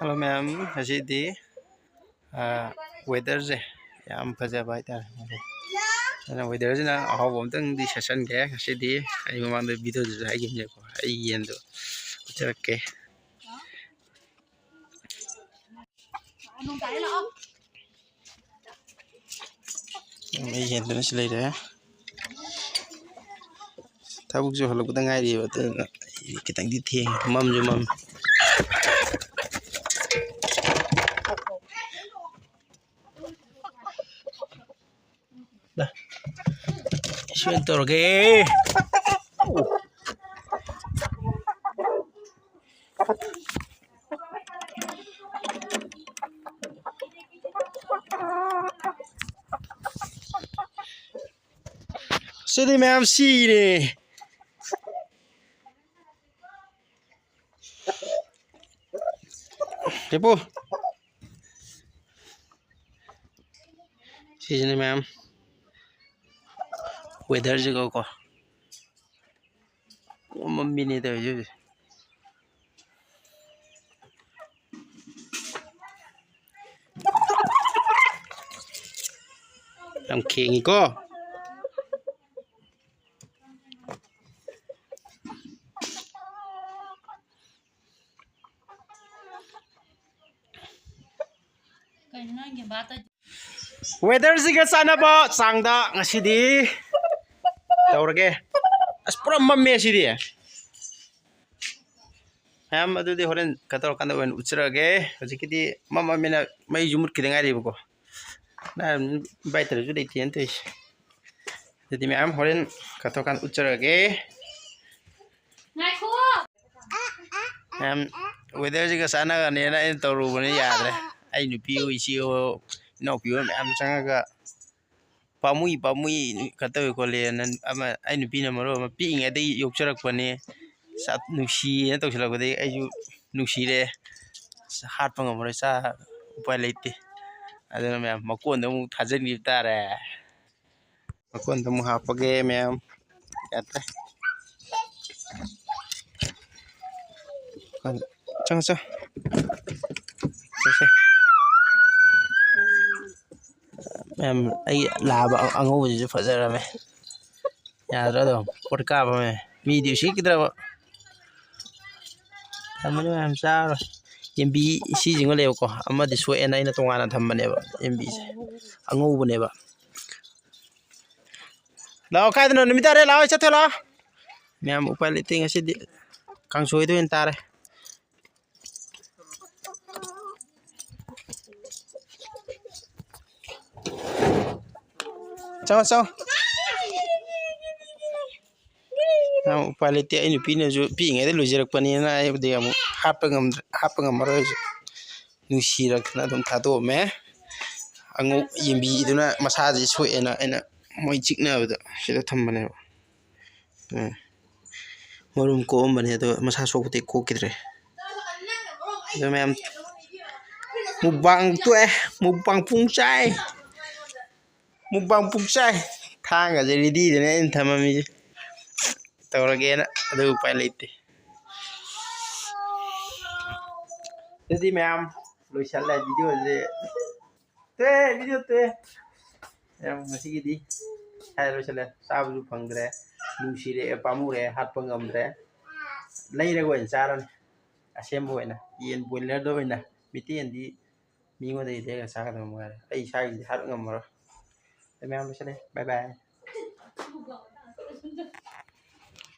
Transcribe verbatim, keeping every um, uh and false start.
Hello ꯃꯌꯥꯝ, ꯉꯁꯤꯗꯤ ꯋꯦꯗꯔꯁꯦ ꯌꯥꯝ ꯐꯖꯕ ꯍꯥꯏꯇꯥꯔꯦ꯫ ꯑꯗꯨꯅ ꯋꯦꯗꯔꯁꯤꯅ ꯑꯍꯥꯎꯕ ꯑꯝꯇꯪꯗꯤ ꯁꯦꯠꯆꯟꯒꯦ ꯉꯁꯤꯗꯤ꯫ ꯑꯩ ꯃꯃꯥꯡꯗ ꯚꯤꯗꯤꯑꯣꯗꯁꯨ ꯍꯥꯏꯈꯤꯕꯅꯦꯀꯣ, ꯑꯩ ꯌꯦꯟꯗꯣ ꯎꯠꯆꯔꯛꯀꯦ꯫ ꯑꯩ ꯌꯦꯟꯗꯨꯅ ꯁꯤ ꯂꯩꯔꯦ꯫ ꯊꯕꯛꯁꯨ ꯍꯜꯂꯛꯄꯗ ꯉꯥꯏꯔꯤꯕ, ꯑꯗꯨꯅ ꯑꯩ ꯈꯤꯇꯪꯗꯤ ꯊꯦꯡꯉꯦ, ꯃꯝꯁꯨ ꯃꯝꯃꯤ꯫ ꯁꯤ ꯑꯣꯏꯅ ꯇꯧꯔꯒꯦ꯫ ꯁꯤꯗꯤ ꯃꯌꯥꯝ ꯁꯤꯔꯦ꯫ ꯂꯦꯞꯄꯨ꯫ ꯁꯤꯁꯤꯅ ꯃꯌꯥꯝ ꯋꯦꯗꯔꯁꯤꯒꯀꯣ, ꯃꯝꯕꯤꯅꯦ ꯇꯧꯔꯤꯁꯦ ꯍꯧꯖꯤꯛ꯫ ꯌꯥꯝ ꯈꯦꯡꯉꯤꯀꯣ꯫ ꯀꯩꯅꯣ ꯅꯪꯒꯤ ꯕꯥ ꯇꯧ- ꯋꯦꯗꯔꯁꯤꯒ ꯆꯥꯟꯅꯕ ꯆꯥꯡꯗ ꯉꯁꯤꯗꯤ ꯇꯧꯔꯒꯦ꯫ ꯑꯁ, ꯄꯨꯔꯥ ꯃꯝꯃꯦ ꯁꯤꯗꯤ꯫ ꯃꯌꯥꯝ, ꯑꯗꯨꯗꯤ ꯍꯣꯔꯦꯟ ꯀꯩꯅꯣ ꯇꯧꯔꯀꯥꯟꯗ ꯑꯣꯏꯅ ꯎꯠꯆꯔꯛꯑꯒꯦ꯫ ꯍꯧꯖꯤꯛꯀꯤꯗꯤ ꯃꯝꯃꯃꯤꯅ ꯃꯩꯁꯨ ꯃꯨꯠꯈꯤꯗ ꯉꯥꯏꯔꯤꯕꯀꯣ꯫ ꯅꯪ ꯏꯟꯚꯥꯏꯠ ꯇꯧꯔꯁꯨ ꯂꯩꯇꯦꯅ ꯇꯧꯔꯤꯁꯦ꯫ ꯑꯗꯨꯗꯤ ꯃꯌꯥꯝ ꯍꯣꯔꯦꯟ ꯀꯩꯅꯣ ꯇꯧꯔꯀꯥꯟꯗ ꯎꯠꯆꯔꯛꯑꯒꯦ꯫ ꯉꯥꯏꯈꯣ꯫ ꯃꯌꯥꯝ, ꯋꯦꯗꯔꯁꯤꯒ ꯆꯥꯟꯅꯒꯅꯦꯅ ꯑꯩꯅ ꯇꯧꯔꯨꯕꯅꯤ, ꯌꯥꯗ꯭ꯔꯦ꯫ ꯑꯩ ꯅꯨꯄꯤ ꯍꯣꯏ, ꯏꯆꯦ ꯍꯣꯏ, ꯏꯅꯥꯎꯄꯤ ꯍꯣꯏ ꯃꯌꯥꯝ ꯆꯪꯉꯒ ꯄꯥꯝꯃꯨꯏ, ꯄꯥꯝꯃꯨꯏ, ꯀꯩꯅꯣ ꯇꯧꯋꯤ ꯈꯣꯠꯂꯦꯅ ꯑꯃ, ꯑꯩ ꯅꯨꯄꯤꯅ ꯃꯔꯣꯟ ꯑꯃ ꯄꯤꯛꯏꯉꯩꯗꯒꯤ ꯌꯣꯛꯆꯔꯛꯄꯅꯦ, ꯆꯥ-, ꯅꯨꯡꯁꯤꯌꯦꯅ ꯇꯧꯁꯤꯜꯂꯛꯄꯗꯒꯤ ꯑꯩꯁꯨ ꯅꯨꯡꯁꯤꯔꯦ꯫ ꯍꯥꯠꯄ ꯉꯝꯃꯔꯣꯏ, ꯆꯥ-, ꯎꯄꯥꯏ ꯂꯩꯇꯦ꯫ ꯑꯗꯨꯅ ꯃꯌꯥꯝ ꯃꯀꯣꯟꯗ ꯑꯃꯨꯛ ꯊꯥꯖꯤꯟꯈꯤꯕ ꯇꯥꯔꯦ꯫ ꯃꯀꯣꯟꯗ ꯑꯃꯨꯛ ꯍꯥꯞꯄꯒꯦ ꯃꯌꯥꯝ꯫ ꯌꯥꯗ꯭ꯔꯦ꯫ ꯆꯪꯉꯣ, ꯆꯪꯉꯣ꯫ ꯃꯌꯥꯝ, ꯑꯩ ꯂꯥꯕ ꯑꯉꯧꯕꯁꯤꯁꯨ ꯐꯖꯔꯝꯃꯦ꯫ ꯌꯥꯗ꯭ꯔꯣ ꯑꯗꯣ? ꯄꯣꯠ ꯀꯥꯞꯄꯝꯃꯦ꯫ ꯃꯤꯗꯤ ꯎꯁꯤꯠꯈꯤꯗ꯭ꯔꯕ꯫ ꯊꯝꯃꯅꯤ ꯃꯌꯥꯝ ꯆꯥꯔꯣꯏ꯫ ꯌꯦꯟꯕꯤ ꯁꯤꯁꯤꯡꯉ ꯂꯩꯕꯀꯣ꯫ ꯑꯃꯗꯤ ꯁꯣꯛꯑꯦꯅ ꯑꯩꯅ ꯇꯣꯉꯥꯟꯅ ꯊꯝꯕꯅꯦꯕ꯫ ꯌꯦꯟꯕꯤꯁꯦ ꯑꯉꯧꯕꯅꯦꯕ꯫ ꯂꯥꯛꯑꯣ, ꯀꯥꯏꯗꯅꯣ? ꯅꯨꯃꯤꯠ ꯇꯥꯔꯦ, ꯂꯥꯛꯑꯣ, ꯆꯠꯊꯣꯛ ꯂꯥꯛꯑꯣ꯫ ꯃꯌꯥꯝ ꯎꯄꯥꯏ ꯂꯩꯇꯦ ꯉꯁꯤꯗꯤ꯫ ꯀꯥꯡꯁꯣꯏꯗ ꯑꯣꯏꯅ ꯇꯥꯔꯦ꯫ ꯆꯪꯉꯣ, ꯆꯪꯉꯣ꯫ ꯌꯥꯝ ꯎꯄꯥꯏ ꯂꯩꯇꯦ꯫ ꯑꯩ ꯅꯨꯄꯤꯅꯁꯨ ꯄꯤꯛꯏꯉꯩꯗ ꯂꯣꯏꯖꯔꯛꯄꯅꯤꯅ ꯑꯩꯕꯨꯗꯤ ꯑꯃꯨꯛ ꯍꯥꯠꯄ ꯉꯝꯗ꯭ꯔꯦ, ꯍꯥꯠꯄ ꯉꯝꯃꯔꯣꯏ ꯍꯧꯖꯤꯛ꯫ ꯅꯨꯡꯁꯤꯔꯛꯇꯅ ꯑꯗꯨꯝ ꯊꯥꯗꯣꯛꯑꯝꯃꯦ꯫ ꯑꯉꯧ ꯌꯦꯟꯕꯤꯗꯨꯅ ꯃꯁꯥꯁꯦ ꯁꯣꯛꯑꯦꯅ ꯑꯩꯅ ꯃꯣꯏ ꯆꯤꯛꯅꯕꯗ ꯁꯤꯗ ꯊꯝꯕꯅꯦꯕ꯫ ꯎꯝ꯫ ꯃꯔꯨꯝ ꯀꯣꯛꯑꯝꯕꯅꯦ, ꯑꯗꯣ ꯃꯁꯥ ꯁꯣꯛꯄꯗꯤ ꯀꯣꯛꯈꯤꯗ꯭ꯔꯦ꯫ ꯑꯗꯣ ꯃꯌꯥꯝ, ꯃꯨꯛꯕꯥꯡ ꯇꯣꯛꯑꯦ, ꯃꯨꯛꯕꯥꯡ ꯄꯨꯡ ꯆꯥꯏ, ꯃꯨꯛꯕꯥꯡ ꯄꯨꯡ ꯆꯥꯏ꯫ ꯊꯥꯡꯒꯁꯦ ꯔꯦꯗꯤꯗꯅꯦ ꯑꯩꯅ ꯊꯝꯃꯝꯃꯤꯁꯦ꯫ ꯇꯧꯔꯒꯦꯅ, ꯑꯗꯨ ꯎꯄꯥꯏ ꯂꯩꯇꯦ꯫ ꯑꯗꯨꯗꯤ ꯃꯌꯥꯝ ꯂꯣꯏꯁꯜꯂꯦ ꯚꯤꯗꯤꯑꯣꯁꯦ꯫ ꯇꯦ, ꯚꯤꯗꯤꯑꯣ ꯇꯦ꯫ ꯌꯥꯝ ꯉꯁꯤꯒꯤꯗꯤ ꯁ꯭ꯋꯥꯏꯗ ꯂꯣꯏꯁꯜꯂꯦ꯫ ꯆꯥꯕꯁꯨ ꯐꯪꯗ꯭ꯔꯦ꯫ ꯅꯨꯡꯁꯤꯔꯛꯑꯦ, ꯄꯥꯝꯃꯨꯔꯛꯑꯦ, ꯍꯥꯠꯄ ꯉꯝꯗ꯭ꯔꯦ꯫ ꯂꯩꯔꯒ ꯑꯣꯏꯅ ꯆꯥꯔꯅꯤ꯫ ꯑꯁꯦꯝꯕ ꯑꯣꯏꯅ꯫ ꯌꯦꯟ ꯕꯣꯏꯂꯔꯗ ꯑꯣꯏꯅ꯫ ꯃꯩꯇꯩ ꯌꯦꯟꯗꯤ ꯃꯤꯉꯣꯟꯗꯒꯤ ꯂꯩꯔꯒ ꯆꯥꯒꯗꯕ ꯃꯉꯥꯏꯔꯦ꯫ ꯑꯩ ꯏꯁꯥꯒꯤꯗꯤ ꯍꯥꯠ ꯉꯝꯃꯔꯣꯏ꯫ ꯑꯗꯨ ꯃꯌꯥꯝ ꯂꯣꯏꯁꯜꯂꯦ꯫ ꯕꯥꯏ ꯕꯥꯏ꯫